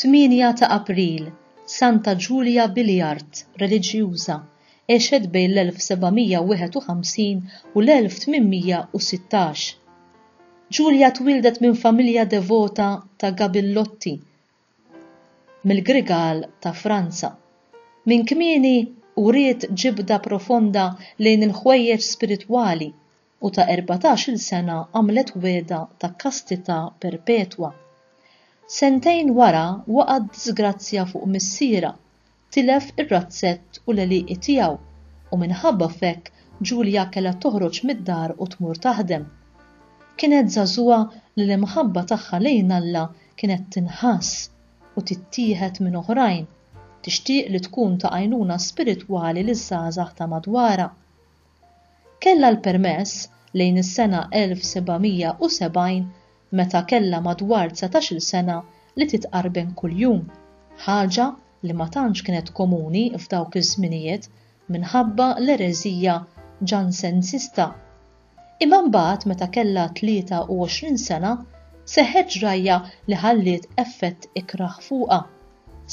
8 ta' April, Santa Ġulja Billiart, reliġjuża, għexet bejn l-1751 u l-1816. Ġulja twieldet minn familja devota ta' Gabillotti mill-Grigal ta' Franza. Minn kmieni wriet ġibda profonda lejn il-ħwejjeġ spiritwali u ta' 14-il sena għamlet wegħda ta' kastità perpetwa. Sentejn wara waqgħet diżgrazzja fuq missierha, tilef ir-razzett u l-għelieqi tiegħu u minħabba f'hekk Ġulja kellha toħroġ mid-dar u tmur taħdem. Kienet żagħżugħa li l-imħabba tagħha lejn Alla kienet tinħass u tittieħed minn oħrajn, tixtieq li tkun ta' għajnuna spiritwali liż-żgħażagħ ta' madwarha. Kellha l-permess, lejn is-sena 1770, meta kellha madwar 19-il sena li titqarben kuljum, ħaġa li ma tantx kienet komuni f'dawk iż-żminijiet minħabba l-ereżija Ġansensista. Imma mbagħad meta kellha 23 sena, seħħet ġrajja li ħalliet effett ikrah fuqha.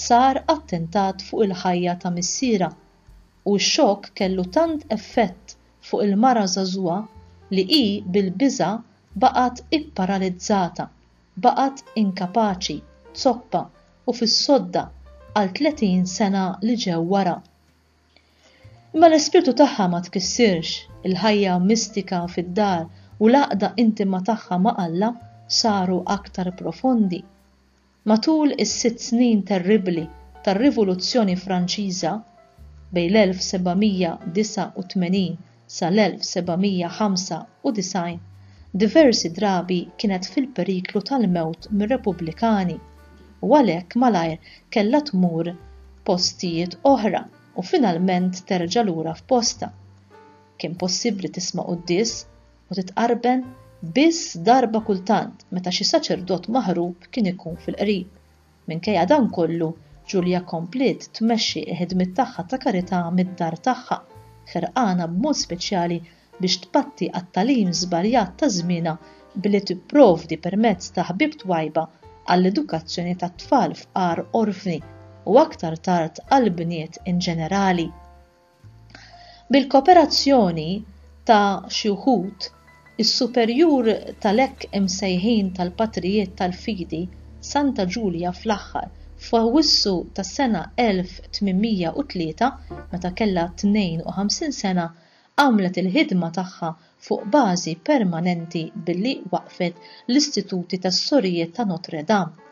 Sar attentat fuq il-ħajja ta' missierha. U x-xokk kellu tant effett fuq il-mara żagħżugħa li hi bil-biża' baqgħet ipparalizzata, baqgħet inkapaċi, zoppa u fis-sodda għal 30 sena li ġew wara. Imma l-ispirtu tagħha ma tkissirx, il-ħajja mistika fid-dar u l-għaqda intima tagħha ma' Alla saru aktar profondi. Matul is-sitt snin terribbli tar-Rivoluzzjoni Franċiża, bejn l-1789 sal-1795, diversi drabi kienet fil-periklu tal-mewt mir-Repubblikani u għalhekk malajr kellha tmur postijiet oħra u finalment terġa' lura f'postha. Kien possibbli tisma' quddies u titqarben biss darba kultant meta xi saċerdot maħrub kien ikun fil-qrib. Minkejja dan kollu, Ġulja kompliet tmexxi l-ħidmiet tagħha ta' karità mid-dar tagħha, ħerqana b'mod speċjali biex tpatti għat-tagħlim żbaljat ta' żmienha billi tipprovdi permezz ta' ħbieb twajba għall-edukazzjoni tat-tfal fqar orfni u aktar tard għall-bniet inġenerali. Bil-kooperazzjoni ta' xi wħud, is-superjur tal-hekk imsejħin tal-Patrijiet tal-Fidi, Santa Ġulja fl-aħħar, f'Awwissu tas-sena 1803, meta kellha 52 sena, għamlet il-ħidma tagħha fuq bażi permanenti billi waqqfet l-Istituti tas-Sorijiet ta' Notre Dame.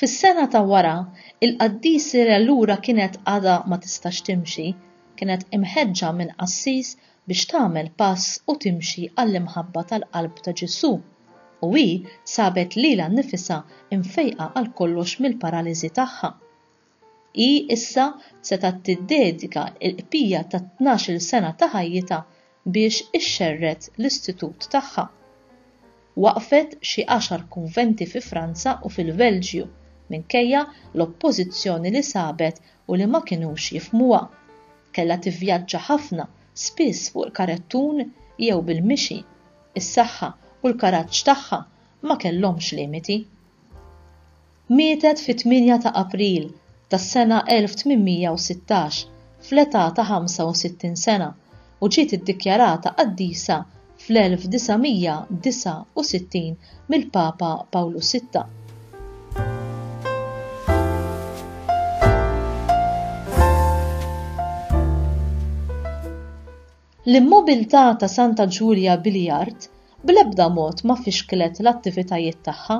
Fis-sena ta' wara, il-qaddisa li allura kienet għadha ma tistax timxi, kienet imħeġġa minn qassis biex tagħmel pass u timxi għall-imħabba tal-Qalb ta' Ġesù, u hi sabet lilha nnifisha mfejqa għal kollox mill-paraliżi tagħha. Hi issa setgħet tiddedika l-qbija tat-tnax-il sena ta' ħajjitha biex ixxerred l-istitut tagħha. Waqqfet xi għaxar kunventi fi Franza u fil-Belġju minkejja l-oppożizzjoni li sabet u li ma kinux jifhmuha. Kellha tivvjaġġa ħafna, spiss fuq il-karettun jew bil-mixi. Is-saħħa u l-karaġġ tagħha ma kellhomx limiti. Mietet fit-8 ta' April tas-sena 1816 fl-età ta' 65 sena u ġiet iddikjarata qaddisa fl-1969 mill-Papa Pawlu Sitta. L-immobilità ta' Santa Ġulja Billiart bl-ebda mod ma fixklet l-attivitajiet tagħha.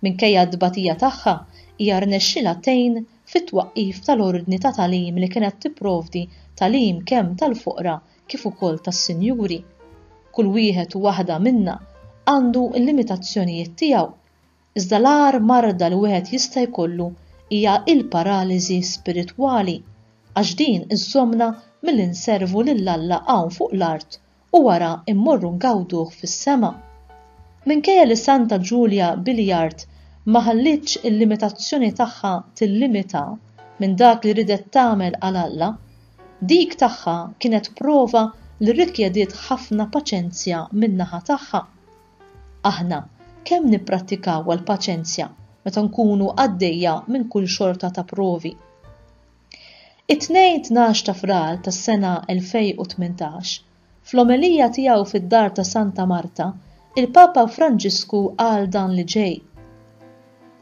Minkejja t-tbatija tagħha, hija rnexxielha tgħin fit-twaqqif tal-ordni ta' tagħlim li kienet tipprovdi tagħlim kemm tal-foqra kif ukoll tas-sinjuri. Kull wieħed u waħda minna għandu l-limitazzjonijiet tiegħu. Iżda l-agħar marda li wieħed jista' jkollu hija l-paraliżi spiritwali, għax din iżżommna milli nservu lil Alla hawn fuq l-art u wara mmorru ngawduh fis-sema. Minkejja li Santa Ġulja Billiart ma ħallietx il-limitazzjoni tagħha tillimitha minn dak li riedet tagħmel għal Alla, dik tagħha kienet prova li rrikjediet ħafna paċenzja min-naħa tagħha. Aħna kemm nipprattikawha l-paċenzja? meta nkunu għaddejja minn kull xorta ta' provi. It-Tnejn 12 ta' Frar tas-sena 2018, fl-omelija tiegħu fid-Dar ta' Santa Marta, il-Papa Franġisku qal dan li ġej,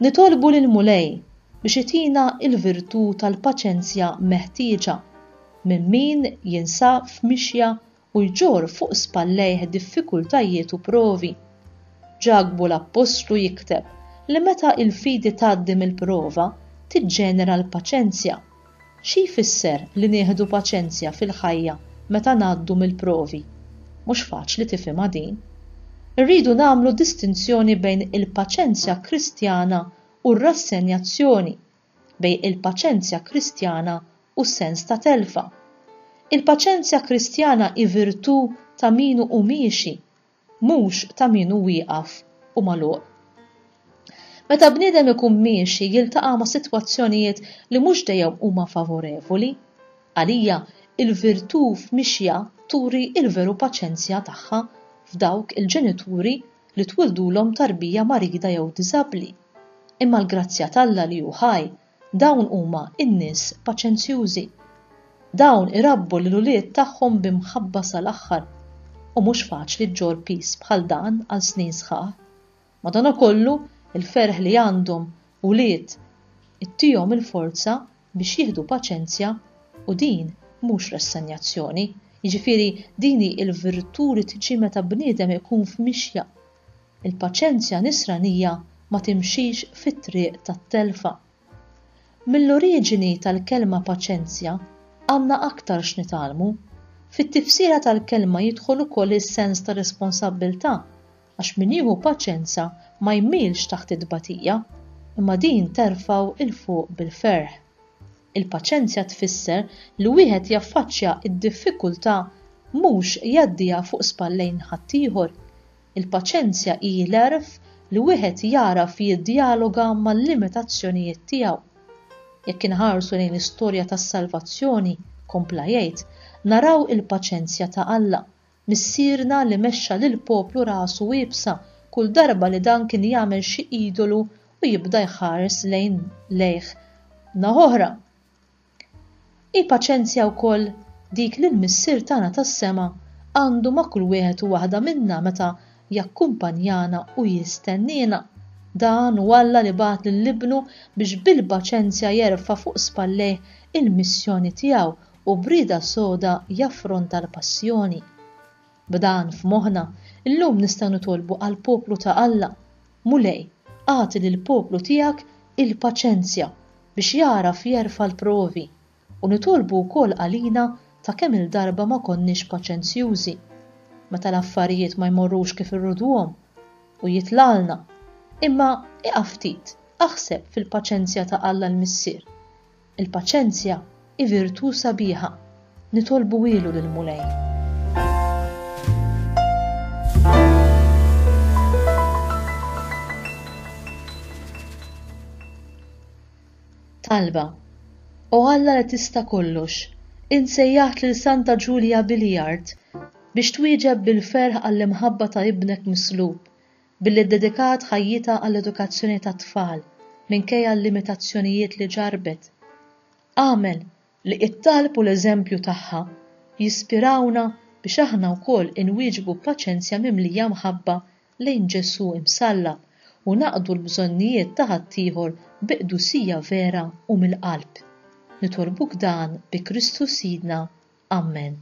Nitolbu lill-Mulej biex itina l-virtù tal-paċenzja meħtieġa minn min jinsab f'mixja u jġorr fuq spallejh diffikultajiet u provi. Ġakbu l-appostlu jikteb li meta l-fidi tgħaddi mill-prova, tiġġenera l-paċenzja. Xi jfisser li nieħdu paċenzja fil-ħajja meta ngħaddu mill-provi? Mhux faċli tifhimha din. Irridu nagħmlu distinzjoni bejn il-paċenzja Kristjana u r-rassenjazzjoni, bejn il-paċenzja Kristjana u s-sens ta' telfa. Il-paċenzja Kristjana hi virtù ta' min hu miexi, mhux ta' min hu wieqaf u magħluq. Meta bniedem ikun miexi jiltaqa' ma' sitwazzjonijiet li mhux dejjem huma favorevoli. Għalija, il-virtù f'mixja turi l-veru paċenzja tagħha f'dawk il-ġenituri li twildulhom tarbija marida jew diżabbli. Imma l-grazzja t'Alla li hu ħaj, dawn huma n-nies paċenzjużi. Dawn irabbu lil ulied tagħhom bi mħabba sal-aħħar. U mhux faċli ġġorr piż bħal dan għal snin sħaħ. Madankollu, il-ferħ li għandhom ulied ittihom il-forza biex jieħdu paċenzja u din mhux rassenjazzjoni. Jiġifieri din hi l-virtù li tiġi meta bniedem ikun f'mixja. Il-paċenzja nisranija ma timxix fit-triq tat-telfa. Mill-oriġini tal-kelma paċenzja għandna aktar x'nitgħallmu. Fit-tifsira tal-kelma jidħol ukoll is-sens ta' responsabbiltà għax min jieħu paċenza ma jmilx taħt it-tbatija, imma din terfgħu 'l fuq bil-ferħ. Il-paċenzja tfisser li wieħed jaffaċċja d-diffikultà mhux jgħaddiha fuq spallejn ħaddieħor. Il-paċenzja hi l-għerf li wieħed jagħraf jiddjaloga mal-limitazzjonijiet tiegħu. Jekk inħarsu lejn l-istorja tas-salvazzjoni, kompla jgħid, naraw il-paċenzja ta' Alla, Missierna li mexxa lill-poplu rasu iebsa kull darba li dan kien jagħmel xi idolu u jibda jħares lejn lejh naħa oħra. Hi paċenzja wkoll dik li l-Missier tagħna tas-sema għandu ma' kull wieħed u waħda minna meta jakkumpanjana u jistenniena. Dan hu Alla li bagħat lil Ibnu biex bil-paċenzja jerfa' fuq spallejh il-missjoni tiegħu u b'rieda soda jaffronta l-passjoni. B'dan f'moħħna, illum nistgħu nitolbu għall-poplu ta' Alla, Mulej, agħti lill-poplu tiegħek il-paċenzja biex jagħraf jerfa' l-provi, u nitolbu wkoll għalina ta' kemm-il darba ma konniex paċenzjużi, meta l-affarijiet ma jmorrux kif irriduhom u jitlgħalna. Imma ieqaf ftit, aħseb fil-paċenzja ta' Alla l-Missier. Il-paċenzja hi virtù sabiħa. Nitolbuhielu lill-Mulej. Talba, O Alla li tista' kollox, int sejjaħt lil Santa Ġulja Billiart biex twieġeb bil-ferħ għall-imħabba ta' Ibnek mislub, billi ddedikat ħajjitha għall-edukazzjoni tat-tfal minkejja l-limitazzjonijiet li ġarrbet. Agħmel li t-talb u l-eżempju tagħha jispirawna biex aħna wkoll inwieġbu b'paċenzja mimlija mħabba lejn Ġesù imsallab u naqdu l-bżonnijiet ta' ħaddieħor bi qdusija vera u mill-qalb. Nitolbuk dan bi Kristu Sidna. Ammen.